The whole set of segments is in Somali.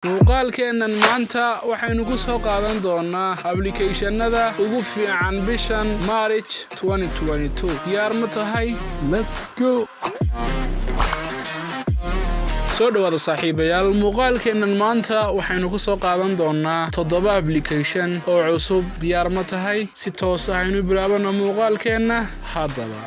Muuqaalkeennan maanta waxaynu ku soo qaadan doonnaa applicationada ugu fiican bishan March. Diyaar ma tahay? Let's go! Soo dhowaada, saaxiibayaal. Muuqaalkeennan maanta waxaynu ku soo qaadan doonnaa toddoba application oo cusub. Diyaar ma tahay? Si toos ah aynu bilaabano muuqaalkeenna. Haddaba,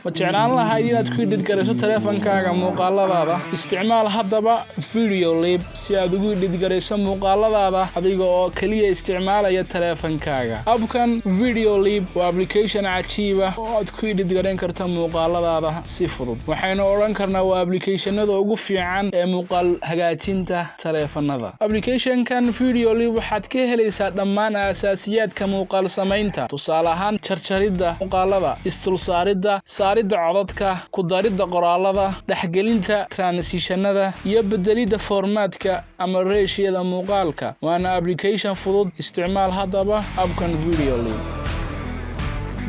ma jeclaan lahayd inaad ku edit garayso taleefankaaga muuqaaladaada? Isticmaal haddaba Video Leap si aad ugu edit garayso muuqaaladaada adiga oo keliya isticmaalaya taleefankaaga. Appkan Video Leap waa application cajiib ah oo aad ku edit garayn karta muuqaaladaada si fudud. Waxaynu odhan karnaa waa applicationada ugu fiican ee muuqaal hagaajinta taleefanada. Applicationkan Video Leap waxaad ka helaysaa dhammaan aasaasiyaadka muuqaal samaynta, tusaale ahaan jarjaridda muuqaalada, isdulsaaridda, saaridda codadka, ku daridda qoraalada, dhexgelinta transitionada iyo bedelidda formatka ama ratioda muuqaalka. Waana application fudud. Isticmaal haddaba appkan Video Leap.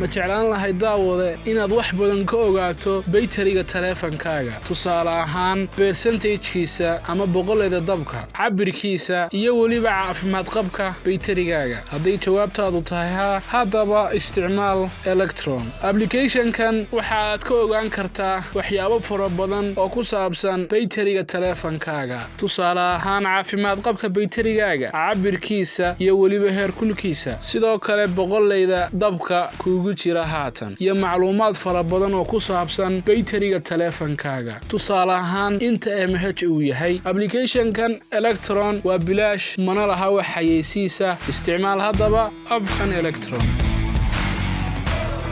Ma jeclaan lahay, daawade, inaad wax badan ka ogaato bayteriga taleefankaaga, tusaale ahaan percentagekiisa ama boqoleeda dabka, cabirkiisa iyo weliba caafimaad qabka bayterigaaga? Hadday jawaabtaadu tahay haa, haddaba isticmaal Electron. Applicationkan waxaad ka ogaan kartaa waxyaabo fara badan oo ku saabsan bayteriga taleefankaaga, tusaale ahaan caafimaad qabka bayterigaaga, cabirkiisa iyo weliba heerkulkiisa, sidoo kale boqoleyda dabka kuugu jira haatan iyo macluumaad fara badan oo ku saabsan bayteriga taleefankaaga, tusaale ahaan inta mAh uu yahay. Applicationkan Electron waa bilaash, mana laha wax xayeysiisa. Isticmaal haddaba appkan Electron.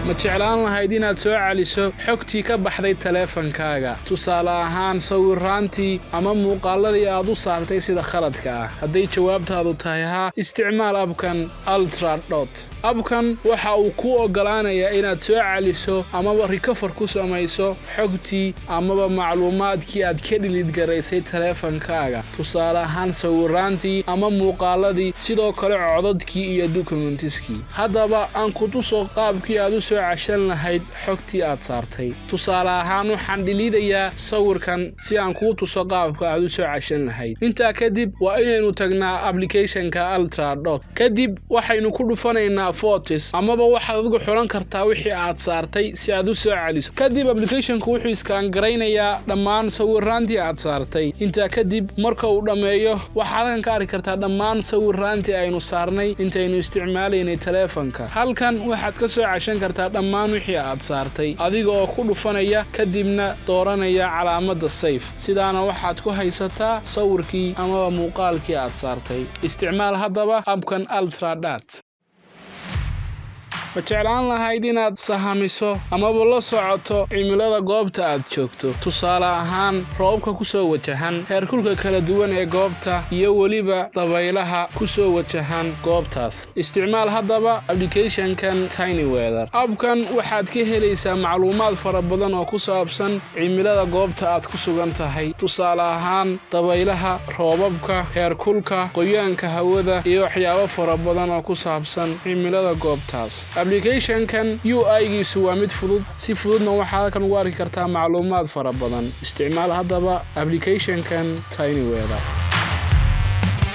Ma jeclaan lahayd inaad soo celiso xogtii ka baxday taleefankaaga, tusaale ahaan sawiraantii ama muuqaaladii aad u saartay sida khaladka ah? Hadday jawaabtaadu tahay haa, isticmaal appkan Ultra Dot. Appkan waxa uu kuu oggolaanayaa inaad soo celiso amaba recover ku samayso xogtii amaba macluumaadkii aad ka delete garaysay taleefankaaga, tusaale ahaan sawiraantii ama muuqaaladii, sidoo kale codadkii iyo documentskii. Haddaba aan ku tuso qaabkii aad u soo cashan lahayd xogtii aad saartay. Tusaale ahaan waxaan deleteayaa sawirkan si aan kuu tuso qaabka aad u soo cashan lahayd. Intaa kadib waa inaynu tagnaa applicationka Ultra Dot. Kadib waxaynu ku dhufanaynaa Photos, amaba waxaad adigu xulan kartaa wixii aad saartay si aad u soo celiso. Kadib applicationku wuxuu scan garaynayaa dhammaan sawiraantii aad saartay. Intaa kadib marka uu dhammeeyo, waxaad halkan ka arki kartaa dhammaan sawiraantii aynu saarnay intaynu isticmaalaynay taleefanka. Halkan waxaad ka soo cashan kartaa dhammaan wixii aad saartay adiga oo ku dhufanaya, kadibna dooranaya calaamadda save. Sidaana waxaad ku haysataa sawirkii amaba muuqaalkii aad saartay. Isticmaal haddaba appkan Ultra Dot. Ma jeclaan lahayd inaad sahamiso amaba la socoto cimilada goobta aad joogto, tusaale ahaan roobabka ku soo wajahan, heerkulka kala duwan ee goobta iyo weliba dabaylaha ku soo wajahan goobtaas? Isticmaal haddaba applicationkan Tiny Weather. Appkan waxaad ka helaysaa macluumaad fara badan oo ku saabsan cimilada goobta aad ku sugan tahay, tusaale ahaan dabaylaha, roobabka, heerkulka, qoyaanka hawada iyo waxyaabo fara badan oo ku saabsan cimilada goobtaas. Applicationkan UI-giisu waa mid fudud, si fududna waxaad halkan ugu arki kartaa macluumaad fara badan. Isticmaal haddaba applicationkan Tiny Weather.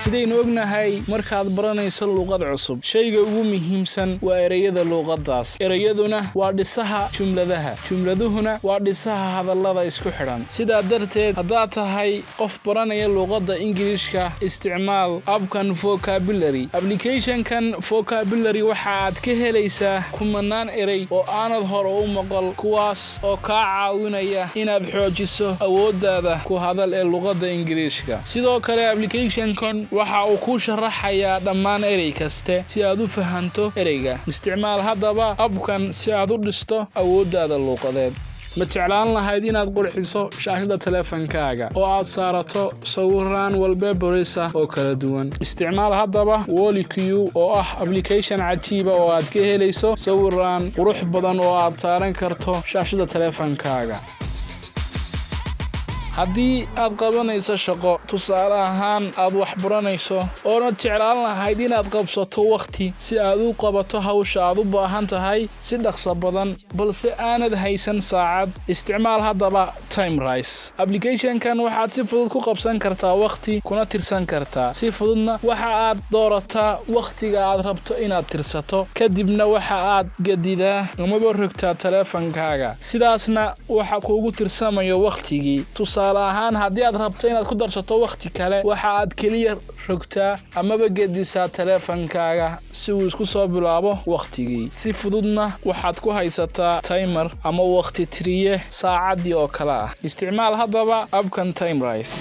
Sidaynu ognahay, markaad baranayso luuqad cusub, shayga ugu muhiimsan waa ereyada luuqaddaas. Ereyaduna waa dhisaha jumladaha, jumladuhuna waa dhisaha hadallada isku xidhan. Sidaa darteed, haddaad tahay qof baranaya luuqadda Ingiliishka, isticmaal appkan Vocabulary. Applicationkan Vocabulary waxa aad ka helaysaa kumanaan erey oo aanad hore u maqal, kuwaas oo kaa caawinaya inaad xoojiso awooddaada ku hadal ee luuqadda Ingiliishka. Sidoo kale applicationkan waxa uu kuu sharaxayaa dhammaan erey kaste si aad u fahanto ereyga. Isticmaal haddaba appkan si aad u dhisto awooddaada luuqadeed. Ma jeclaan lahayd inaad qurxiso shaashadda taleefankaaga oo aad saarato sawiraan wallpapers ah oo kala duwan? Isticmaal haddaba WallyQ oo ah application cajiiba oo aad ka helayso sawiraan qurux badan oo aad saaran karto shaashadda taleefankaaga. Haddii aad qabanayso shaqo, tusaale ahaan aad wax baranayso, oonad jeclaan lahayd inaad qabsato wakhti si aad u qabato hawsha aad u baahan tahay si dhaqso badan, balse aanad haysan saacad, isticmaal haddaba Timerize applicationkan. Waxaad si fudud ku qabsan kartaa wakhti, kuna tirsan kartaa si fududna. Waxa aad doorataa wakhtiga aad rabto inaad tirsato, kadibna waxa aad gedidaa amaba rogtaa taleefankaaga, sidaasna waxa kuugu tirsamayo wakhtigii. Tusaale ahaan, haddii aad rabto inaad ku darsato wakhti kale, waxa aad keliya rogtaa amaba gedisaa taleefankaaga si uu isku soo bilaabo wakhtigii. Si fududna waxaad ku haysataa timer ama wakhti tiriye saacaddii oo kale ah. Isticmaal haddaba appkan Timerize.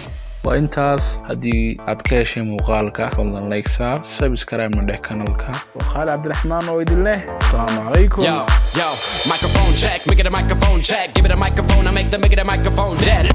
Waa intaas. Haddii aad ka heshay muuqaalka, fadlan like saar, subscribe na dheh kanalka. Waa Khaali Cabdiraxmaan oo idin leh asalaamu calaykum. Yo, yo, microphone check, make it a microphone check. Give it a microphone, I make the make it a microphone dead.